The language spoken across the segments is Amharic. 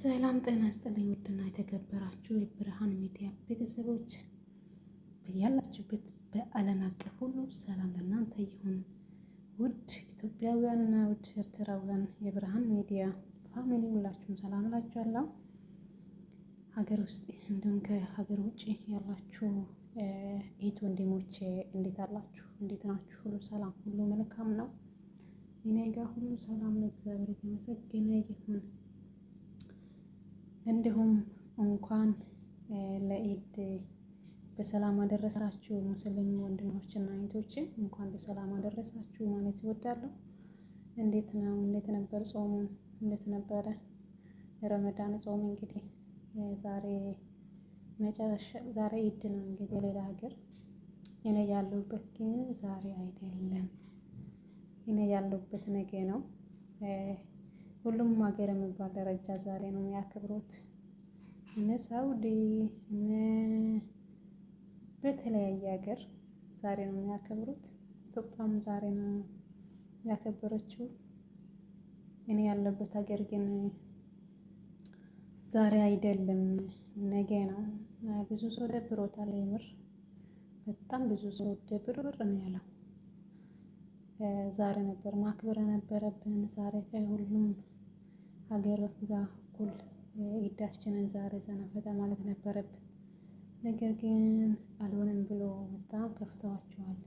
ሰላም ጤና ይስጥልኝ። ውድና የተከበራችሁ የብርሃን ሚዲያ ቤተሰቦች በያላችሁበት በዓለም አቀፍ ሁሉ ሰላም ለእናንተ ይሁን። ውድ ኢትዮጵያውያንና ውድ ኤርትራውያን የብርሃን ሚዲያ family ሁላችሁም ሰላም እላችኋለሁ። ሀገር ውስጥ እንዲሁም ከሀገር ውጭ ያላችሁ እህት ወንድሞቼ እንዴት አላችሁ? እንዴት ናችሁ? ሁሉ ሰላም፣ ሁሉ መልካም ነው። እኔ ጋር ሁሉ ሰላም ነው። እግዚአብሔር የተመሰገነ ይሁን። እንዲሁም እንኳን ለኢድ በሰላም አደረሳችሁ ሙስሊም ወንድሞችና እህቶች እንኳን በሰላም አደረሳችሁ ማለት እወዳለሁ። እንዴት ነው? እንዴት ነበር ጾሙ? እንዴት ነበረ የረመዳን ጾም? እንግዲህ ዛሬ መጨረሻ ዛሬ ኢድ ነው እንግዲህ የሌላ ሀገር እኔ ያለሁበት ግን ዛሬ አይደለም። እኔ ያለሁበት ነገ ነው። ሁሉም ሀገር የሚባል ደረጃ ዛሬ ነው የሚያከብሩት። እነ ሳውዲ እነ በተለያየ ሀገር ዛሬ ነው የሚያከብሩት። ኢትዮጵያም ዛሬ ነው ያከበረችው። እኔ ያለበት ሀገር ግን ዛሬ አይደለም ነገ ነው። ብዙ ሰው ደብሮታል። የምር በጣም ብዙ ሰው ደብር ነው ያለው። ዛሬ ነበር ማክበር ነበረብን። ዛሬ ከሁሉም ሀገር ጋር እኩል ኢዳችንን ዛሬ ዘና ፈታ ማለት ነበረብን። ነገር ግን አልሆነም ብሎ በጣም ከፍተዋቸዋል።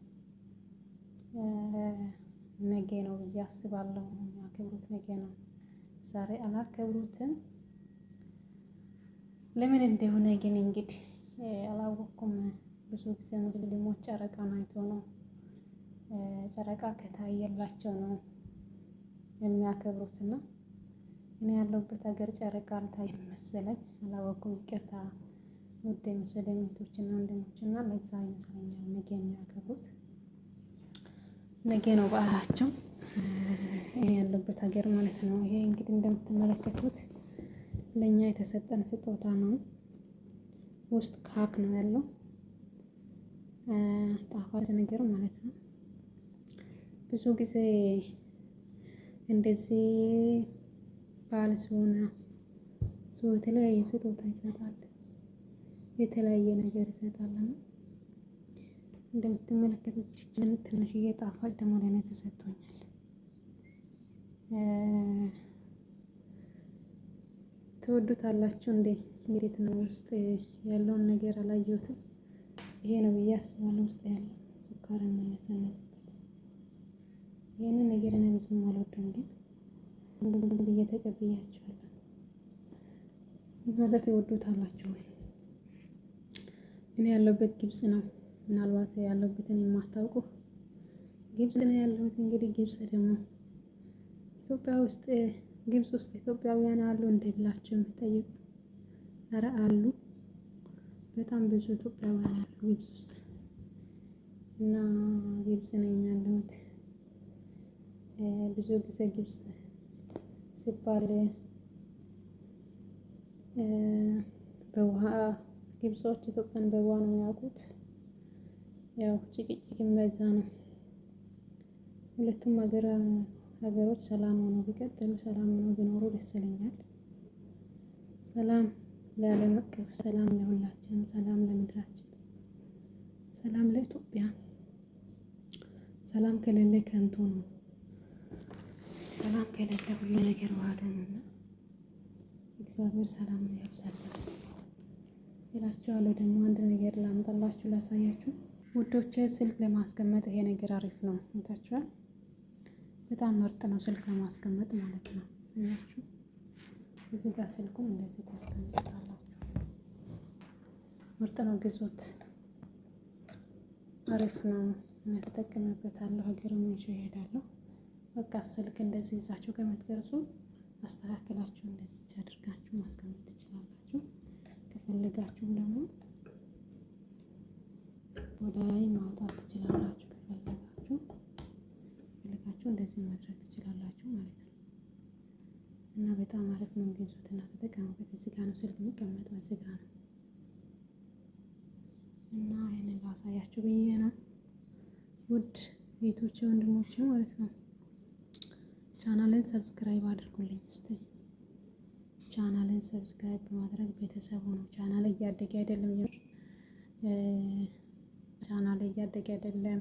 ነገ ነው ብዬ አስባለሁ። የሚያከብሩት ነገ ነው፣ ዛሬ አላከብሩትም። ለምን እንደሆነ ግን እንግዲህ አላወቅኩም። ብዙ ጊዜ ሙስሊሞች ጨረቃን አይቶ ነው ጨረቃ ከታየላቸው ነው የሚያከብሩትና እኔ ያለሁበት ሀገር ጨረቃ አልታየም መሰለኝ፣ አላወኩም። ይቅርታ ውድ ሙስሊም እህቶችና ወንድሞችና፣ ለዛ ይመስለኛል ነገ የሚያከብሩት ነገ ነው በዓላቸው። እኔ ያለሁበት ሀገር ማለት ነው። ይሄ እንግዲህ እንደምትመለከቱት ለእኛ የተሰጠን ስጦታ ነው። ውስጥ ካክ ነው ያለው ጣፋጭ ነገር ማለት ነው። ብዙ ጊዜ እንደዚህ በዓል ሲሆን ሰው የተለያየ ስጦታ ይሰጣል፣ የተለያየ ነገር ይሰጣል። እና እንደምትመለከቱት ትንሽዬ ጣፋጭ ደግሞ ለእኔ ተሰጥቶኛል። ትወዱታላችሁ እንዴ? እንዴት ነው? ውስጥ ያለውን ነገር አላየሁትም። ይሄ ነው ብዬ አስባለሁ። ውስጥ ያለው ስኳር የምነሰነስበት ይህንን ነገር እኔ ብዙም አልወድም፣ ግን ብዬ ተቀብያቸዋለሁ። እናንተ ትወዱታላችሁ ወይ? እኔ ያለሁበት ግብጽ ነው። ምናልባት ያለሁበትን የማታውቁ ግብጽ ነው ያለሁት። እንግዲህ ግብጽ ደግሞ ኢትዮጵያ ውስጥ ግብጽ ውስጥ ኢትዮጵያውያን አሉ እንደ ብላችሁ የምትጠይቁ፣ ኧረ አሉ። በጣም ብዙ ኢትዮጵያውያን አሉ ግብጽ ውስጥ እና ግብጽ ነኝ ያለሁት። ብዙ ጊዜ ግብጽ ሲባል በውሃ ግብጾች ኢትዮጵያን በውሃ ነው የሚያውቁት። ያው ጭቅጭቅም በዛ ነው። ሁለቱም ሀገሮች ሰላም ሆነው ቢቀጥሉ ሰላም ሆነው ቢኖሩ ደስ ይለኛል። ሰላም ለዓለም አቀፍ፣ ሰላም ለሁላችንም፣ ሰላም ለምድራችን፣ ሰላም ለኢትዮጵያ። ሰላም ከሌለ ከንቱ ነው። ሰላም ከሌለ ሁሉ ነገር ባዶ ነው እና እግዚአብሔር ሰላም ያብዛልን እላችኋለሁ። ደግሞ አንድ ነገር ላምጣላችሁ ላሳያችሁ ውዶቼ። ስልክ ለማስቀመጥ ይሄ ነገር አሪፍ ነው። አይታችኋል። በጣም ምርጥ ነው ስልክ ለማስቀመጥ ማለት ነው። አያችሁ፣ እዚህ ጋር ስልኩን እንደዚህ ታስቀምጣላችሁ። ምርጥ ነው፣ ግዙት። አሪፍ ነው። እኔ ተጠቅሜበታለሁ። ሀገር ይዤ እሄዳለሁ። በቃ ስልክ እንደዚህ ይዛችሁ ከምትቀርጹ አስተካክላችሁ እንደዚህ አድርጋችሁ ማስቀመጥ ትችላላችሁ። ከፈለጋችሁም ደግሞ ወደ ላይ ማውጣት ትችላላችሁ። ከፈለጋችሁ እንደዚህ ማድረግ ትችላላችሁ ማለት ነው። እና በጣም አሪፍ ነው። ግዙት እና ተጠቀሙበት። እዚህ ጋር ነው ስልክ የሚቀመጠው እዚህ ጋር ነው። እና ይህንን ላሳያችሁ ብዬ ነው ውድ ቤቶቼ ወንድሞቼ ማለት ነው። ቻናልን subscribe አድርጉልኝ እስቲ ቻናልን subscribe በማድረግ ቤተሰብ ሆኖ ቻናል እያደገ አይደለም፣ ቻናል እያደገ አይደለም።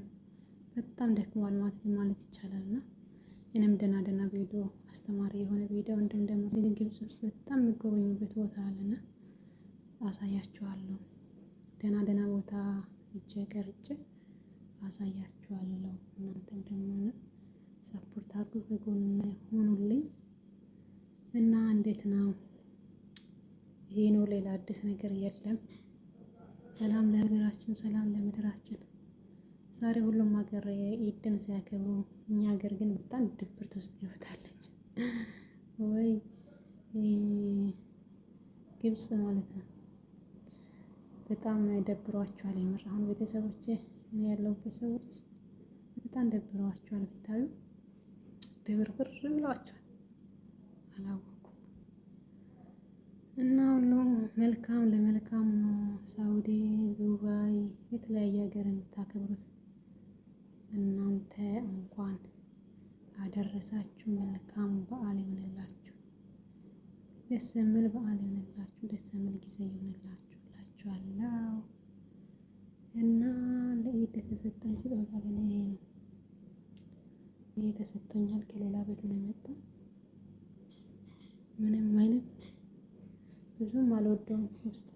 በጣም ደክሟል ማለት ይቻላል። እና እኔም ደህና ደህና ቪዲዮ፣ አስተማሪ የሆነ ቪዲዮ፣ እንዲሁም ደግሞ ግብጽ ውስጥ በጣም የሚጎበኙበት ቦታ አለና አሳያችኋለሁ። ደህና ደህና ቦታ ሄጄ ቀርጬ አሳያችኋለሁ። እናንተም ደግሞ support አድርጉ፣ ከጎን ሆኑልኝ። እና እንዴት ነው? ይሄ ነው፣ ሌላ አዲስ ነገር የለም። ሰላም ለሀገራችን፣ ሰላም ለምድራችን። ዛሬ ሁሉም ሀገር ኢድን ሲያከብሩ፣ እኛ ሀገር ግን በጣም ድብርት ውስጥ ገብታለች። ወይ ግብጽ ማለት ነው። በጣም ደብሯቸዋል። የምር አሁን ቤተሰቦቼ፣ እኔ ያለሁበት ሰዎች በጣም ደብሯቸዋል። ብታዩ ድብርብር ብለዋቸዋል። አላወኩም። እና ሁሉም መልካም ለመልካም ነው። ሳውዲ፣ ዱባይ፣ የተለያየ ሀገር የምታከብሩት እናንተ እንኳን አደረሳችሁ። መልካም በዓል ይሆንላችሁ። ደስ የሚል በዓል ይሆንላችሁ። ደስ የሚል ጊዜ ይሆንላችሁ እላችኋለሁ። እና ለኢድ የተሰጠኝ ስጦታ ለእኔ ይሄ ነው። ይሄ ተሰጥቶኛል። ከሌላ ቤት ነው የመጣ። ምንም አይልም። ብዙም አልወደውም። ውስጥ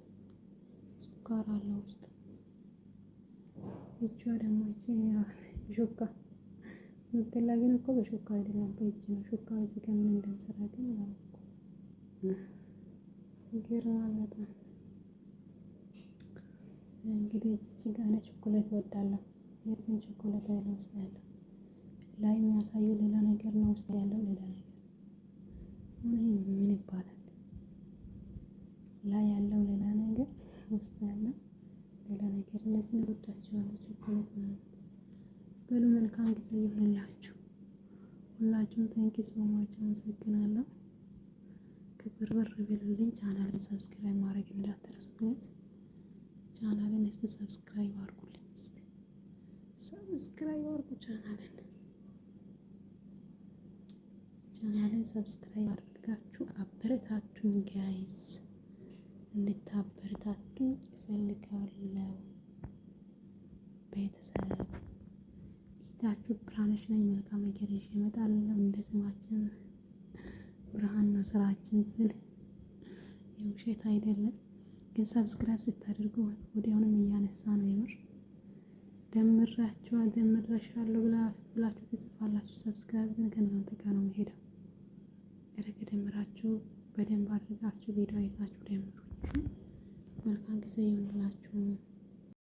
ስኳር አለው ውስጥ። እጇ ደግሞ እቺ ሹካ የሚበላ ግን እኮ በሹካ አይደለም፣ በእጅ ነው። ሹካ እዚህ ጋር ምን እንደምሰራ ግን አላወኩም። ይገርማል በጣም። እንግዲህ እዚች ጋር እኔ ቾኮሌት እወዳለሁ። ግን ቾኮሌት ያለው ውስጥ ያለው ላይ የሚያሳየው ሌላ ነገር ነው፣ ውስጥ ያለው ሌላ ነገር። አሁን ይሄ ምን ይባላል? ላይ ያለው ሌላ ነገር፣ ውስጥ ያለው ሌላ ነገር። እነዚህን እወዳቸዋለሁ፣ ቾኮሌት ምናምን። በሉ መልካም ጊዜ ይሁንላችሁ። ሁላችሁም thank you so much፣ አመሰግናለሁ። ክብር ብር በሉልኝ። ቻናልን subscribe ማድረግ እንዳትረሱ please። ቻናልን እስቲ subscribe አድርጉልኝ። እስቲ subscribe አድርጉ ቻናልን። ቻናልን subscribe አድርጋችሁ አበረታቱኝ guys፣ እንድታበረታቱኝ እፈልጋለሁ። ቤተሰብ ይታችሁ ብርሃኖች ላይ መልካም ነገር ይዤ እመጣለሁ። እንደ ስማችን ብርሃን ነው ስራችን ስል የውሸት አይደለም። ግን subscribe ስታደርጉ ወዲያውንም እያነሳ ነው። የምር ደምራችኋል፣ ደምረሻለሁ ብላችሁ ትጽፋላችሁ። Subscribe ግን ከእናንተ ጋር ነው የሚሄደው። ኧረ ከደምራችሁ በደንብ አድርጋችሁ ቪዲዮ አይታችሁ ደምሩ። መልካም ጊዜ ይሁንላችሁ።